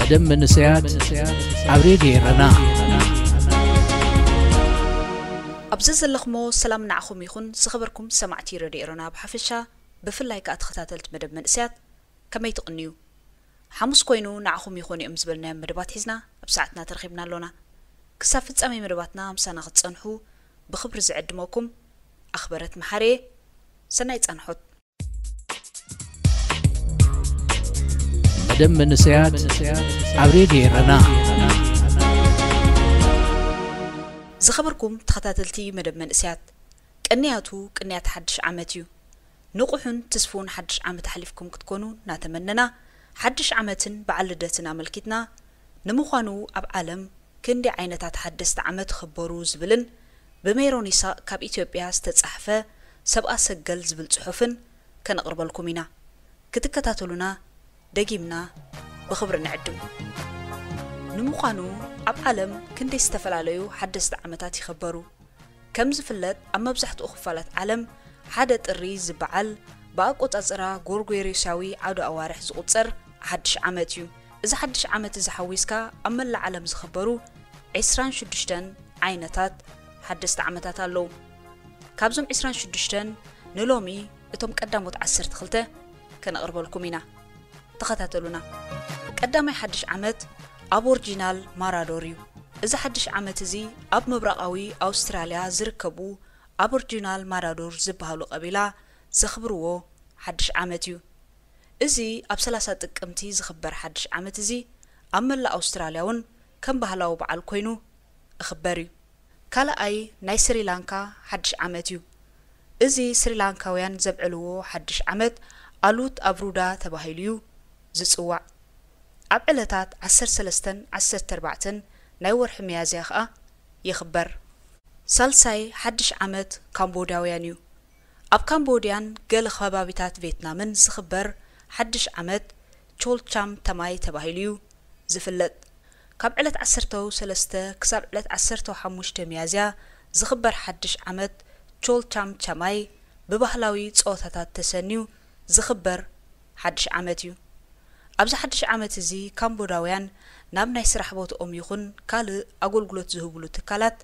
ደም መንእሰያት ኣብ ሬድዮ ኤረና። ኣብዚ ዘለኹሞ ሰላም ንዓኹም ይኹን። ዝኸበርኩም ሰማዕቲ ሬድዮ ኤረና ብሓፈሻ፣ ብፍላይ ከኣ ተኸታተልቲ መደብ መንእሰያት፣ ከመይ ትቕንዩ? ሓሙስ ኮይኑ ንዓኹም ይኾኑ እዮም ዝበልናዮም መደባት ሒዝና ኣብ ሰዓትና ተረኺብና ኣሎና። ክሳብ ፍጻሜ መደባትና ምሳና ክትጸንሑ ብኽብሪ ዝዕድመኩም ኣኽበረት መሓሪ እየ። ሰናይ ጻንሖት። መደብ መንእሰያት ኣብ ሬድዮ ኤረና። ዝኸበርኩም ተኸታተልቲ መደብ መንእሰያት፣ ቅንያቱ ቅንያት ሓድሽ ዓመት እዩ። ንቑሕን ትስፉን ሓድሽ ዓመት ኣሕሊፍኩም ክትኮኑ እናተመነና፣ ሓድሽ ዓመትን በዓል ልደትን ኣመልኪትና፣ ንምዃኑ ኣብ ዓለም ክንደይ ዓይነታት ሓደስቲ ዓመት ይኽበሩ ዝብልን ብሜሮን ይስሐቅ ካብ ኢትዮጵያ ዝተጻሕፈ ሰብኣ ሰገል ዝብል ጽሑፍን ከነቕርበልኩም ኢና። ክትከታተሉና ደጊምና ብኽብሪ ንዕድም። ንምዃኑ ኣብ ዓለም ክንደይ ዝተፈላለዩ ሓደስቲ ዓመታት ይኽበሩ? ከም ዝፍለጥ ኣብ መብዛሕትኡ ክፋላት ዓለም ሓደ ጥሪ ዝበዓል ብኣቆጻጽራ ጎርጎርዮሳዊ ዓውደ ኣዋርሕ ዝቑጸር ሓድሽ ዓመት እዩ። እዚ ሓድሽ ዓመት እዚ ሓዊስካ ኣብ መላእ ዓለም ዝኽበሩ ዕስራን ሽዱሽተን ዓይነታት ሓደስቲ ዓመታት ኣለዉ። ካብዞም ዕስራን ሽዱሽተን ንሎሚ እቶም ቀዳሞት ዓሰርተ ክልተ ከነቕርበልኩም ኢና። ተኸታተሉና። ቀዳማይ ሓድሽ ዓመት ኣቦርጂናል ማራዶር እዩ። እዚ ሓድሽ ዓመት እዚ ኣብ ምብራቓዊ ኣውስትራልያ ዝርከቡ ኣቦርጂናል ማራዶር ዝበሃሉ ቀቢላ ዘኽብርዎ ሓድሽ ዓመት እዩ። እዚ ኣብ ሰላሳ ጥቅምቲ ዝኽበር ሓድሽ ዓመት እዚ ኣብ መላእ ኣውስትራልያ እውን ከም ባህላዊ በዓል ኮይኑ እኽበር እዩ። ካልኣይ ናይ ስሪላንካ ሓድሽ ዓመት እዩ። እዚ ስሪላንካውያን ዘብዕልዎ ሓድሽ ዓመት ኣሉት ኣብሩዳ ተባሂሉ እዩ ዝጽዋዕ። ኣብ ዕለታት ዓሰርተ ሰለስተን ዓሰርተ ኣርባዕተን ናይ ወርሒ ሚያዝያ ከኣ ይኽበር። ሳልሳይ ሓድሽ ዓመት ካምቦድያውያን እዩ። ኣብ ካምቦድያን ገለ ከባቢታት ቬትናምን ዝኽበር ሓድሽ ዓመት ቾልቻም ተማይ ተባሂሉ እዩ ዝፍለጥ። ካብ ዕለት ዓሰርተ ሰለስተ ክሳብ ዕለት ዓሰርተ ሓሙሽተ ሚያዝያ ዝኽበር ሓድሽ ዓመት ቾልቻም ቻማይ ብባህላዊ ጸወታታት ተሰንዩ ዝኽበር ሓድሽ ዓመት እዩ። ኣብዚ ሓድሽ ዓመት እዚ ካምቦዳውያን ናብ ናይ ስራሕ ቦትኦም ይኹን ካልእ ኣገልግሎት ዝህብሉ ትካላት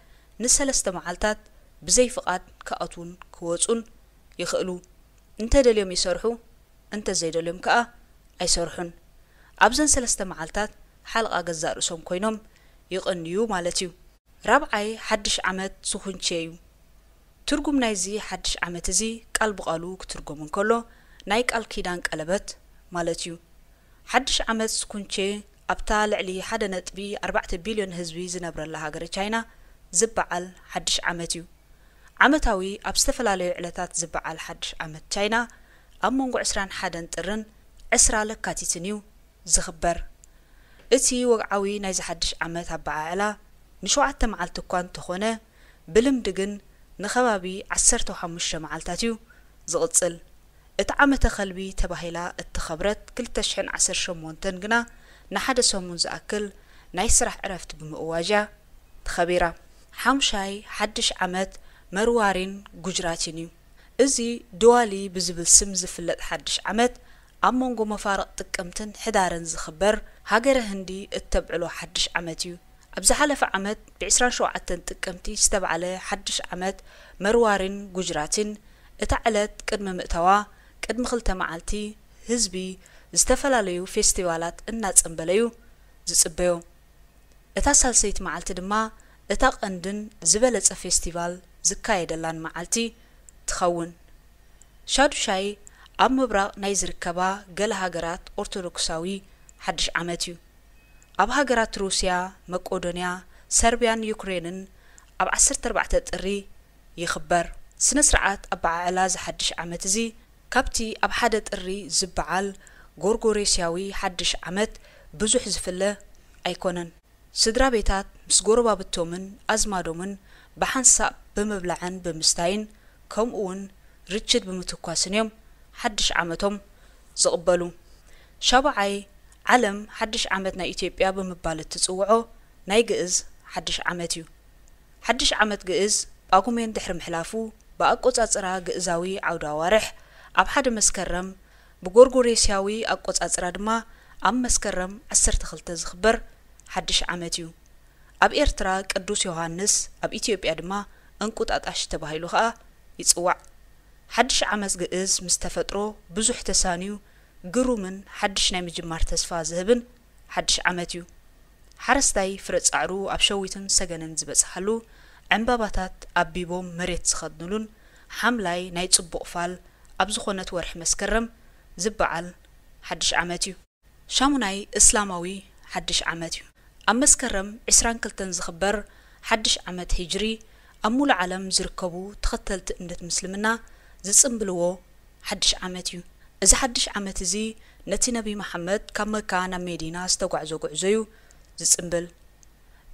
ንሰለስተ መዓልታት ብዘይ ፍቓድ ክኣትዉን ክወጹን ይኽእሉ። እንተ ደልዮም ይሰርሑ፣ እንተ ዘይደልዮም ከኣ ኣይሰርሑን። ኣብዘን ሰለስተ መዓልታት ሓለቓ ገዛእ ርእሶም ኮይኖም ይቕንዩ ማለት እዩ። ራብዓይ ሓድሽ ዓመት ስኹንቼ እዩ። ትርጉም ናይዚ ሓድሽ ዓመት እዚ ቃል ብቓሉ ክትርጎም እንከሎ ናይ ቃል ኪዳን ቀለበት ማለት እዩ። ሓድሽ ዓመት ስኩንቼ ኣብታ ልዕሊ ሓደ ነጥቢ ኣርባዕተ ቢልዮን ህዝቢ ዝነብረላ ሃገረ ቻይና ዝበዓል ሓድሽ ዓመት እዩ። ዓመታዊ ኣብ ዝተፈላለዩ ዕለታት ዝበዓል ሓድሽ ዓመት ቻይና ኣብ መንጎ ዕስራን ሓደን ጥርን ዕስራ ለካቲትን እዩ ዝኽበር። እቲ ወግዓዊ ናይዚ ሓድሽ ዓመት ኣበዓዕላ ንሸውዓተ መዓልቲ እኳ እንተኾነ፣ ብልምዲ ግን ንኸባቢ ዓሰርተ ሓሙሽተ መዓልታት እዩ ዝቕጽል። እታ ዓመተ ከልቢ ተባሂላ እተኸብረት ክልተ ሽሕን ዓሰርተ ሸሞንተን ግና ንሓደ ሰሙን ዝኣክል ናይ ስራሕ ዕረፍቲ ብምእዋጅ እያ ተኸቢራ። ሓሙሻይ ሓድሽ ዓመት መርዋሪን ጉጅራቲን እዩ። እዚ ድዋሊ ብዝብል ስም ዝፍለጥ ሓድሽ ዓመት ኣብ መንጎ መፋርቕ ጥቅምትን ሕዳርን ዝኽበር ሃገረ ህንዲ እተብዕሎ ሓድሽ ዓመት እዩ። ኣብ ዝሓለፈ ዓመት ብ ዕስራን ሸውዓተን ጥቅምቲ ዝተባዕለ ሓድሽ ዓመት መርዋሪን ጉጅራቲን እታ ዕለት ቅድሚ ምእታዋ ቅድሚ ክልተ መዓልቲ ህዝቢ ዝተፈላለዩ ፌስቲቫላት እናጸንበለዩ ዝጽበዮ። እታ ሳልሰይቲ መዓልቲ ድማ እታ ቀንድን ዝበለጸ ፌስቲቫል ዝካየደላን መዓልቲ ትኸውን። ሻዱሻይ ኣብ ምብራቕ ናይ ዝርከባ ገለ ሃገራት ኦርቶዶክሳዊ ሓድሽ ዓመት እዩ። ኣብ ሃገራት ሩስያ፣ መቄዶንያ፣ ሰርብያን ዩክሬንን ኣብ ዓሰርተ ኣርባዕተ ጥሪ ይኽበር። ስነ ስርዓት ኣበዓዕላ እዚ ሓድሽ ዓመት እዚ ካብቲ ኣብ ሓደ ጥሪ ዝበዓል ጎርጎሬስያዊ ሓድሽ ዓመት ብዙሕ ዝፍለ ኣይኮነን። ስድራ ቤታት ምስ ጎረባብቶምን ኣዝማዶምን ብሓንሳእ ብምብላዕን ብምስታይን ከምኡውን ርችድ ብምትኳስን እዮም ሓድሽ ዓመቶም ዝቕበሉ። ሻብዓይ ዓለም ሓድሽ ዓመት ናይ ኢትዮጵያ ብምባል እትጽውዖ ናይ ግእዝ ሓድሽ ዓመት እዩ። ሓድሽ ዓመት ግእዝ ጳጉሜን ድሕሪ ምሕላፉ ብኣቆጻጽራ ግእዛዊ ዓውደ ኣዋርሕ ኣብ ሓደ መስከረም ብጎርጎሬስያዊ ኣቆጻጽራ ድማ ኣብ መስከረም ዓሰርተ ክልተ ዝኽበር ሓድሽ ዓመት እዩ። ኣብ ኤርትራ ቅዱስ ዮሃንስ፣ ኣብ ኢትዮጵያ ድማ እንቁጣጣሽ ተባሂሉ ኸኣ ይጽዋዕ። ሓድሽ ዓመት ግእዝ ምስ ተፈጥሮ ብዙሕ ተሳንዩ ግሩምን ሓድሽ ናይ ምጅማር ተስፋ ዝህብን ሓድሽ ዓመት እዩ። ሓረስታይ ፍረ ጻዕሩ ኣብ ሸዊትን ሰገንን ዝበጽሓሉ፣ ዕምባባታት ኣቢቦም መሬት ዝኸድንሉን ሓምላይ ናይ ጽቡቕ ፋል ኣብ ዝኾነት ወርሒ መስከረም ዝበዓል ሓድሽ ዓመት እዩ። ሻሙናይ እስላማዊ ሓድሽ ዓመት እዩ። ኣብ መስከረም ዕስራን ክልተን ዝኽበር ሓድሽ ዓመት ሂጅሪ ኣብ ሙሉእ ዓለም ዝርከቡ ተኸተልቲ እምነት ምስልምና ዝጽምብልዎ ሓድሽ ዓመት እዩ። እዚ ሓድሽ ዓመት እዚ ነቲ ነቢ መሓመድ ካብ መካ ናብ ሜዲና ዝተጓዕዞ ጉዕዞ እዩ ዝጽምብል።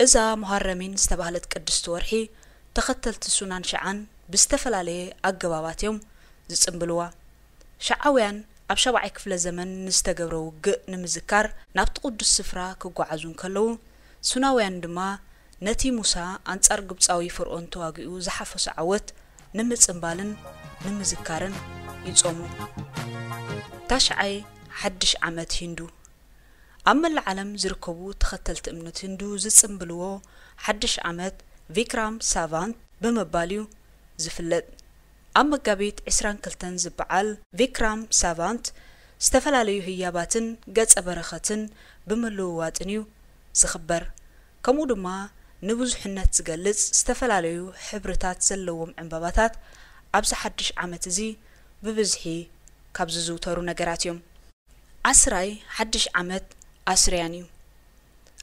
እዛ ሙሃረሚን ዝተባህለት ቅድስቲ ወርሒ ተኸተልቲ ሱናን ሽዓን ብዝተፈላለየ ኣገባባት እዮም ዝጽምብልዋ። ሽዓውያን ኣብ ሻብዓይ ክፍለ ዘመን ንዝተገብረ ውግእ ንምዝካር ናብቲ ቅዱስ ስፍራ ክጓዓዙ እንከለዉ፣ ሱናውያን ድማ ነቲ ሙሳ ኣንጻር ግብጻዊ ፈርኦን ተዋጊኡ ዝሓፈሶ ዓወት ንምጽምባልን ንምዝካርን ይጾሙ። ታሽዓይ ሓድሽ ዓመት ሂንዱ። ኣብ መላእ ዓለም ዝርከቡ ተኸተልቲ እምነት ሂንዱ ዝጽምብልዎ ሓድሽ ዓመት ቪክራም ሳቫንት ብምባል እዩ ዝፍለጥ። ኣብ መጋቢት ዕስራን ክልተን ዝበዓል ቪክራም ሳቫንት ዝተፈላለዩ ህያባትን ገጸ በረኸትን ብምልውዋጥን እዩ ዝኽበር። ከምኡ ድማ ንብዙሕነት ዝገልጽ ዝተፈላለዩ ሕብርታት ዘለዎም ዕምባባታት ኣብዚ ሓድሽ ዓመት እዚ ብብዝሒ ካብ ዝዝውተሩ ነገራት እዮም። ዓስራይ ሓድሽ ዓመት ኣስርያን እዩ።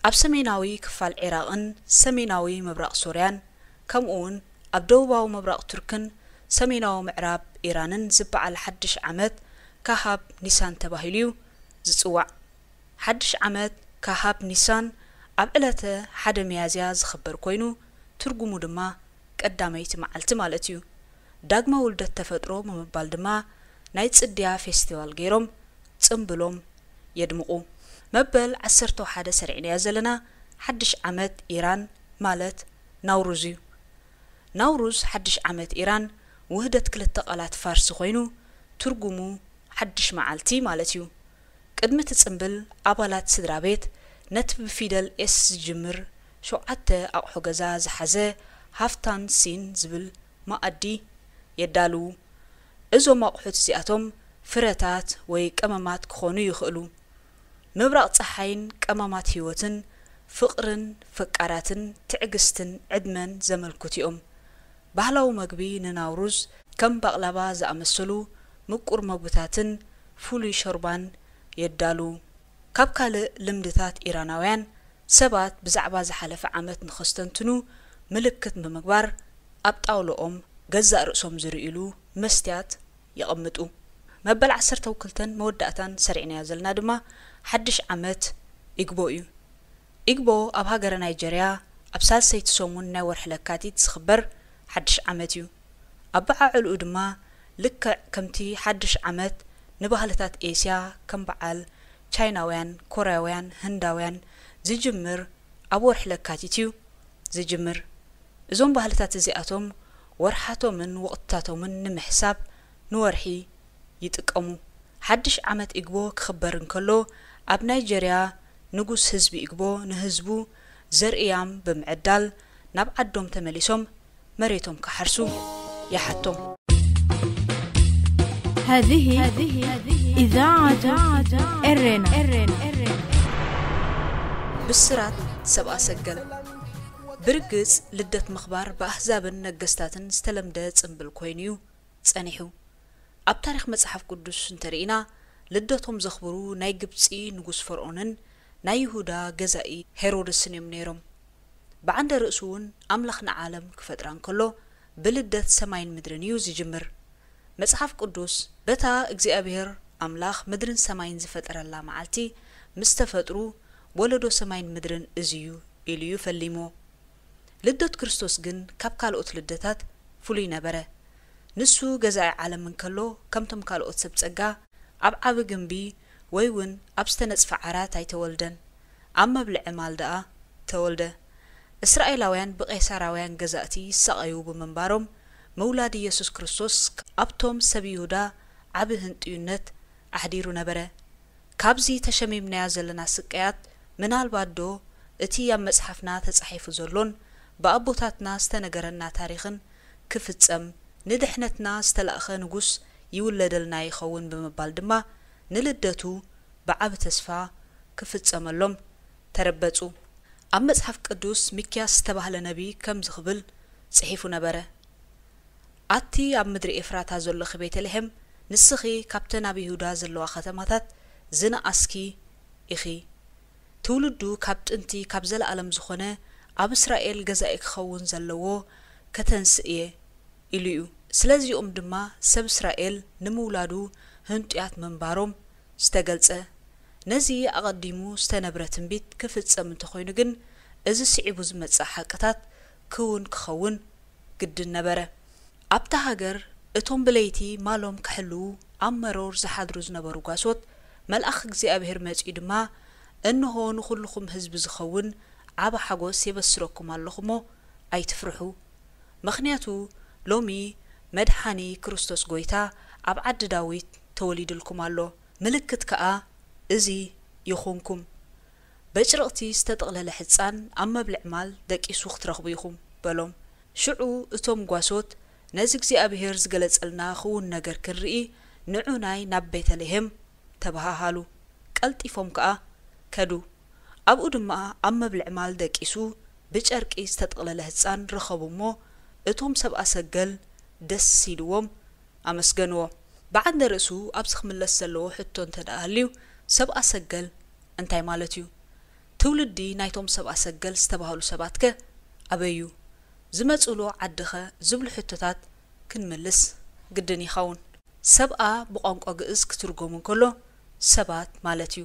ኣብ ሰሜናዊ ክፋል ዒራቕን ሰሜናዊ ምብራቕ ሶርያን፣ ከምኡውን ኣብ ደቡባዊ ምብራቕ ቱርክን ሰሜናዊ ምዕራብ ኢራንን ዝበዓል ሓድሽ ዓመት ካሃብ ኒሳን ተባሂሉ እዩ ዝጽዋዕ። ሓድሽ ዓመት ካሃብ ኒሳን ኣብ ዕለተ ሓደ ሚያዝያ ዝኽበር ኮይኑ፣ ትርጉሙ ድማ ቀዳመይቲ መዓልቲ ማለት እዩ። ዳግመ ውልደት ተፈጥሮ ብምባል ድማ ናይ ጽድያ ፌስቲቫል ገይሮም ጽምብሎም የድምቑ። መበል ዓሰርተ ሓደ ሰሪዕናዮ ዘለና ሓድሽ ዓመት ኢራን ማለት ናውሩዝ እዩ። ናውሩዝ ሓድሽ ዓመት ኢራን ውህደት ክልተ ቃላት ፋርሲ ኮይኑ ትርጉሙ ሓድሽ መዓልቲ ማለት እዩ። ቅድሚ እቲ ጽምብል ኣባላት ስድራ ቤት ነቲ ብፊደል ኤስ ዝጅምር ሸውዓተ ኣቑሑ ገዛ ዝሓዘ ሃፍታን ሲን ዝብል መኣዲ የዳልዉ። እዞም ኣቑሑት እዚኣቶም ፍረታት ወይ ቀመማት ክኾኑ ይኽእሉ። ምብራቕ ጸሓይን ቀመማት ህይወትን፣ ፍቕርን ፈቃራትን ትዕግስትን ዕድመን ዘመልክቱ እዮም። ባህላዊ መግቢ ንናውሩዝ ከም ባቕላባ ዝኣመሰሉ ምቁር መግብታትን ፍሉይ ሾርባን የዳልዉ። ካብ ካልእ ልምድታት ኢራናውያን፣ ሰባት ብዛዕባ ዝሓለፈ ዓመት ንኸስተንትኑ ምልክት ብምግባር ኣብ ጣውላኦም ገዛእ ርእሶም ዝርእይሉ መስትያት የቐምጡ። መበል ዓሰርተ ክልተን መወዳእታን ሰሪዕናዮ ዘለና ድማ ሓድሽ ዓመት ኢግቦ እዩ። ኢግቦ ኣብ ሃገረ ናይጀርያ ኣብ ሳልሰይቲ ሰሙን ናይ ወርሒ ለካቲት ዝኽበር ሓድሽ ዓመት እዩ። ኣበዓዕልኡ ድማ ልክዕ ከምቲ ሓድሽ ዓመት ንባህልታት ኤስያ ከም በዓል ቻይናውያን፣ ኮርያውያን፣ ህንዳውያን ዝጅምር ኣብ ወርሒ ለካቲት እዩ ዝጅምር። እዞም ባህልታት እዚኣቶም ወርሓቶምን ወቕትታቶምን ንምሕሳብ ንወርሒ ይጥቀሙ። ሓድሽ ዓመት ኢግቦ ክኽበር እንከሎ፣ ኣብ ናይጀርያ ንጉስ ህዝቢ ኢግቦ ንህዝቡ ዘርእያም ብምዕዳል ናብ ዓዶም ተመሊሶም መሬቶም ክሓርሱ ይሓቶም። هذه إذاعة إرينا. ብስራት ሰብኣ ሰገል። ብርግጽ ልደት ምኽባር ብኣህዛብን ነገስታትን ዝተለምደ ጽምብል ኮይኑ እዩ ጸኒሑ። ኣብ ታሪኽ መጽሓፍ ቅዱስ እንተርኢና፣ ልደቶም ዘኽብሩ ናይ ግብጺ ንጉስ ፈርኦንን ናይ ይሁዳ ገዛኢ ሄሮድስን እዮም ነይሮም። ብዓንደ ርእሱ እውን ኣምላኽ ንዓለም ክፈጥራ እንከሎ ብልደት ሰማይን ምድርን እዩ ዝጅምር። መጽሓፍ ቅዱስ በታ እግዚኣብሔር ኣምላኽ ምድርን ሰማይን ዝፈጠረላ መዓልቲ ምስ ተፈጥሩ ወለዶ ሰማይን ምድርን እዚ እዩ ኢሉ እዩ ፈሊምዎ። ልደት ክርስቶስ ግን ካብ ካልኦት ልደታት ፍሉይ ነበረ። ንሱ ገዛኢ ዓለም እንከሎ ከምቶም ካልኦት ሰብ ጸጋ ኣብ ዓቢ ግምቢ ወይ እውን ኣብ ዝተነጽፈ ዓራት ኣይተወልደን። ኣብ መብልዒ ማል ደኣ ተወልደ። እስራኤላውያን ብቄሳራውያን ገዛእቲ ይሳቐዩ ብምንባሮም ምውላድ ኢየሱስ ክርስቶስ ኣብቶም ሰብ ይሁዳ ዓቢ ህንጥዩነት ኣሕዲሩ ነበረ። ካብዚ ተሸሚምናዮ ዘለና ስቅያት፣ ምናልባትዶ እቲ ኣብ መጽሓፍና ተጻሒፉ ዘሎን ብኣቦታትና ዝተነገረና ታሪኽን ክፍጸም፣ ንድሕነትና ዝተላእኸ ንጉስ ይውለደልና ይኸውን ብምባል ድማ፣ ንልደቱ ብዓቢ ተስፋ ክፍጸመሎም ተረበጹ። ኣብ መጽሓፍ ቅዱስ፣ ሚክያስ ዝተባህለ ነቢይ ከምዚ ክብል ጽሒፉ ነበረ፣ ኣቲ ኣብ ምድሪ ኤፍራታ ዘሎኺ ቤተልሔም፣ ንስኺ ካብተን ኣብ ይሁዳ ዘለዋ ኸተማታት ዝነኣስኪ ኢኺ። ትውልዱ ካብ ጥንቲ ካብ ዘለኣለም ዝኾነ፣ ኣብ እስራኤል ገዛኢ ክኸውን ዘለዎ ከተንስእ እየ ኢሉ እዩ። ስለዚኦም ድማ ሰብ እስራኤል ንምውላዱ ህንጡያት ምንባሮም ዝተገልጸ። ነዚ ኣቐዲሙ ዝተነብረ ትንቢት ክፍጸም እንተኾይኑ ግን፣ እዚ ስዒቡ ዝመጽእ ሓቅታት ክውን ክኸውን ግድን ነበረ። ኣብታ ሃገር እቶም ብለይቲ ማሎም ክሕልዉ ኣብ መሮር ዝሓድሩ ዝነበሩ ጓሶት፣ መልኣኽ እግዚኣብሔር መጺኡ ድማ፣ "እንሆ ንኹልኹም ህዝቢ ዝኸውን ዓቢ ሓጎስ የበስረኩም ኣለኹ እሞ ኣይትፍርሑ። ምኽንያቱ ሎሚ መድሓኒ ክርስቶስ ጐይታ ኣብ ዓዲ ዳዊት ተወሊዱልኩም ኣሎ። ምልክት ከኣ እዚ ይኹንኩም። በጭርቕቲ ዝተጠቕለለ ሕጻን ኣብ መብልዕ ማል ደቂሱ ክትረኽቡ ኢኹም" በሎም። ሽዑ እቶም ጓሶት፣ "ነዚ እግዚኣብሔር ዝገለጸልና ክውን ነገር ክንርኢ ንዑናይ ናብ ቤተልሔም" ተበሃሃሉ። ቀልጢፎም ከኣ ከዱ። ኣብኡ ድማ ኣብ መብልዕ ማል ደቂሱ ብጨርቂ ዝተጠቕለለ ህጻን ረኸቡ እሞ፣ እቶም ሰብኣ ሰገል ደስ ኢልዎም ኣመስገንዎ። ብዓንደ ርእሱ ኣብዚ ክምለስ ዘለዎ ሕቶ እንተ ደኣ ሃልዩ፣ ሰብኣ ሰገል እንታይ ማለት እዩ? ትውልዲ ናይቶም ሰብኣ ሰገል ዝተባህሉ ሰባትከ ኣበይ እዩ? ዝመጽእሉ ዓዲኸ? ዝብሉ ሕቶታት ክንምልስ ግድን ይኸውን። ሰብኣ ብቋንቋ ግእዝ ክትርጎም እንከሎ ሰባት ማለት እዩ።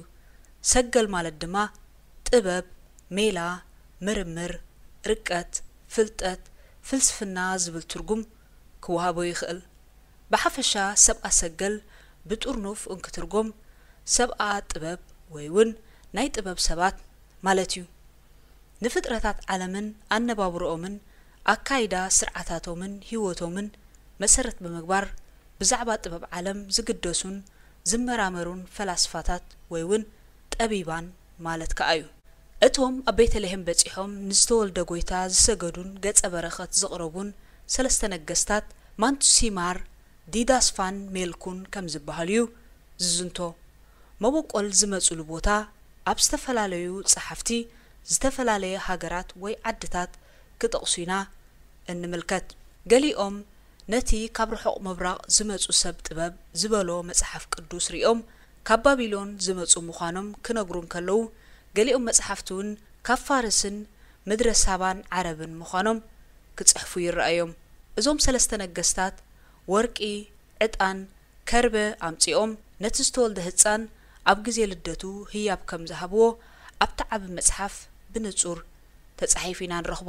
ሰገል ማለት ድማ ጥበብ፣ ሜላ፣ ምርምር፣ ርቀት፣ ፍልጠት፣ ፍልስፍና ዝብል ትርጉም ክወሃቦ ይኽእል። ብሓፈሻ ሰብኣ ሰገል ብጥርኑፍ እንክትርጎም ሰብኣ ጥበብ ወይ እውን ናይ ጥበብ ሰባት ማለት እዩ። ንፍጥረታት ዓለምን ኣነባብርኦምን ኣካይዳ ስርዓታቶምን ህይወቶምን መሰረት ብምግባር ብዛዕባ ጥበብ ዓለም ዝግደሱን ዝመራመሩን ፈላስፋታት ወይ እውን ጠቢባን ማለት ከኣ እዩ። እቶም ኣብ ቤተልሔም በጺሖም ንዝተወልደ ጐይታ ዝሰገዱን ገጸ በረኸት ዘቕረቡን ሰለስተ ነገስታት ማንቱሲማር፣ ዲዳስፋን ሜልኩን ከም ዝበሃሉ እዩ ዝዝንቶ። መበቆል ዝመጹሉ ቦታ ኣብ ዝተፈላለዩ ጸሓፍቲ ዝተፈላለየ ሃገራት ወይ ዓድታት ክጠቕሱ ኢና እንምልከት። ገሊኦም ነቲ ካብ ርሑቕ ምብራቕ ዝመጹ ሰብ ጥበብ ዝበሎ መጽሓፍ ቅዱስ ሪኦም፣ ካብ ባቢሎን ዝመጹ ምዃኖም ክነግሩ እንከለዉ፣ ገሊኦም መጽሓፍቲ እውን ካብ ፋርስን ምድረ ሳባን ዓረብን ምዃኖም ክጽሕፉ ይረኣዮም። እዞም ሰለስተ ነገስታት ወርቂ፣ ዕጣን፣ ከርበ ኣምጺኦም ነቲ ዝተወልደ ህጻን ኣብ ግዜ ልደቱ ህያብ ከም ዝሃብዎ ኣብቲ ዓቢ መጽሓፍ ብንጹር ተጻሒፉ ኢና ንረኽቦ።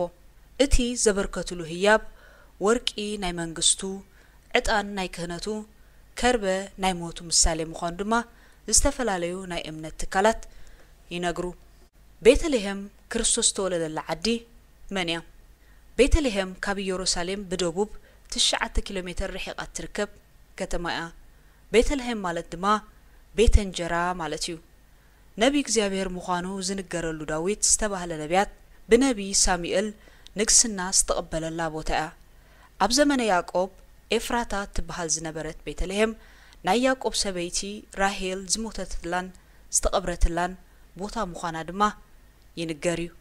እቲ ዘበርከትሉ ህያብ፣ ወርቂ ናይ መንግስቱ፣ ዕጣን ናይ ክህነቱ፣ ከርበ ናይ ሞቱ ምሳሌ ምዃኑ ድማ ዝተፈላለዩ ናይ እምነት ትካላት ይነግሩ። ቤተልሔም፣ ክርስቶስ ዝተወለደላ ዓዲ መን እያ? ቤተልሔም ካብ ኢየሩሳሌም ብደቡብ ትሽዓተ ኪሎ ሜተር ርሒቓ እትርከብ ከተማ እያ። ቤተልሔም ማለት ድማ ቤተ እንጀራ ማለት እዩ። ነቢ እግዚኣብሔር ምዃኑ ዝንገረሉ ዳዊት ዝተባህለ ነቢያት ብነቢ ሳሙኤል ንግስና ዝተቐበለላ ቦታ እያ። ኣብ ዘመነ ያዕቆብ ኤፍራታ እትበሃል ዝነበረት ቤተልሔም ናይ ያዕቆብ ሰበይቲ ራሄል ዝሞተትላን ዝተቐብረትላን ቦታ ምዃና ድማ ይንገር እዩ።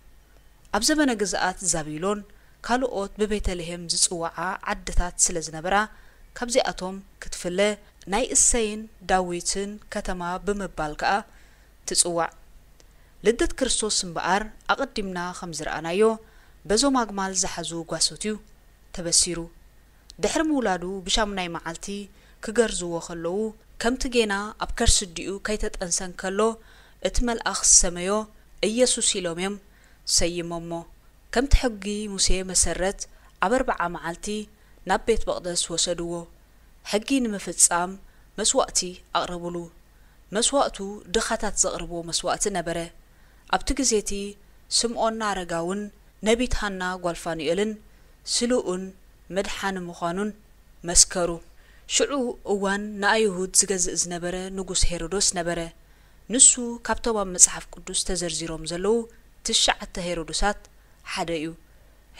ኣብ ዘመነ ግዝኣት ዛቢሎን ካልኦት ብቤተልሔም ዝጽውዓ ዓድታት ስለ ዝነበራ፣ ካብዚኣቶም ክትፍለ ናይ እሰይን ዳዊትን ከተማ ብምባል ከኣ ትጽዋዕ። ልደት ክርስቶስ እምበኣር ኣቐዲምና ከም ዝረኣናዮ በዞም ኣግማል ዝሓዙ ጓሶት እዩ ተበሲሩ። ድሕሪ ምውላዱ ብሻሙናይ መዓልቲ ክገርዝዎ ከለዉ፣ ከምቲ ጌና ኣብ ከርሲ ኣዲኡ ከይተጠንሰ እንከሎ እቲ መልኣኽ ዝሰመዮ ኢየሱስ ኢሎም እዮም ሰይሞሞ። ከምቲ ሕጊ ሙሴ መሰረት ኣብ ኣርብዓ መዓልቲ ናብ ቤት መቕደስ ወሰድዎ። ሕጊ ንምፍጻም መስዋእቲ ኣቕረብሉ። መስዋእቱ ድኻታት ዘቕርብዎ መስዋእቲ ነበረ። ኣብቲ ግዜ እቲ ስምዖን ኣረጋውን ነቢት ሃና ጓል ፋኑኤልን ስሉኡን መድሓኒ ምዃኑን መስከሩ። ሽዑ እዋን ንኣይሁድ ዝገዝእ ዝነበረ ንጉስ ሄሮዶስ ነበረ። ንሱ ካብቶም ኣብ መጽሓፍ ቅዱስ ተዘርዚሮም ዘለዉ ትሽዓተ ሄሮዶሳት ሓደ እዩ።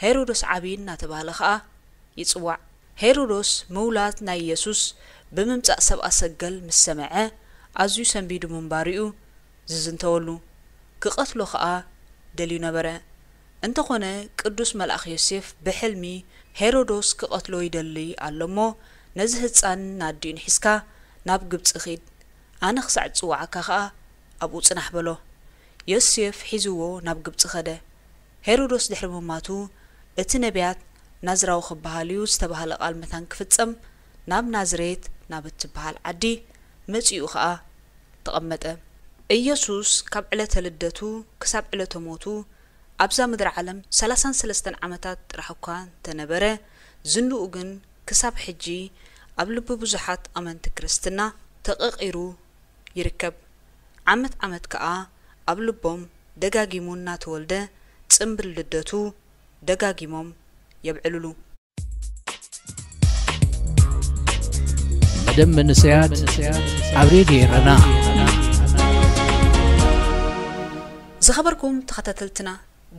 ሄሮዶስ ዓቢ እናተባህለ ኸኣ ይጽዋዕ። ሄሮዶስ ምውላድ ናይ ኢየሱስ ብምምጻእ ሰብኣ ሰገል ምስ ሰምዐ ኣዝዩ ሰንቢዱ ምንባሩ እዩ ዝዝንተወሉ። ክቐትሎ ኸኣ ደልዩ ነበረ። እንተኾነ ቅዱስ መልኣኽ ዮሴፍ ብሕልሚ ሄሮዶስ ክቐትሎ ይደሊ ኣሎ እሞ ነዚ ህጻን ንኣዲኡን ሒዝካ ናብ ግብጺ ኺድ፣ ኣነ ክሳዕ ዝጽውዓካ ኸኣ ኣብኡ ጽናሕ በሎ። ዮሴፍ ሒዝዎ ናብ ግብጺ ኸደ። ሄሮዶስ ድሕሪ ምማቱ እቲ ነቢያት ናዝራዊ ክበሃል እዩ ዝተባህለ ቃል መታን ክፍጸም ናብ ናዝሬት ናብ እትበሃል ዓዲ መጺኡ ኸኣ ተቐመጠ። ኢየሱስ ካብ ዕለተ ልደቱ ክሳብ ዕለተ ሞቱ ኣብዛ ምድሪ ዓለም ሰላሳን ሰለስተን ዓመታት ጥራሕ እኳ እንተነበረ ዝንኡ ግን ክሳብ ሕጂ ኣብ ልቢ ብዙሓት ኣመንቲ ክርስትና ተቐቒሩ ይርከብ። ዓመት ዓመት ከኣ ኣብ ልቦም ደጋጊሙ እናተወልደ ጽምብል ልደቱ ደጋጊሞም የብዕልሉ። መደብ መንእሰያት ኣብ ሬድዮ ኤረና። ዝኸበርኩም ተኸታተልትና፣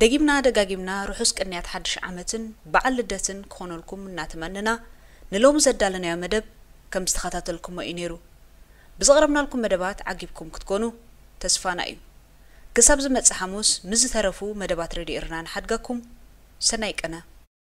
ደጊምና ደጋጊምና ርሑስ ቅንያት ሓድሽ ዓመትን በዓል ልደትን ክኾነልኩም እናተመነና፣ ንሎሚ ዘዳለናዮ መደብ ከም ዝተኸታተልኩሞ እዩ ነይሩ። ብዘቕረብናልኩም መደባት ዓጊብኩም ክትኮኑ ተስፋና እዩ። ክሳብ ዝመጽእ ሓሙስ ምስ ዝተረፉ መደባት ሬድዮ ኤረና ንሓድገኩም። ሰናይ ቅነ።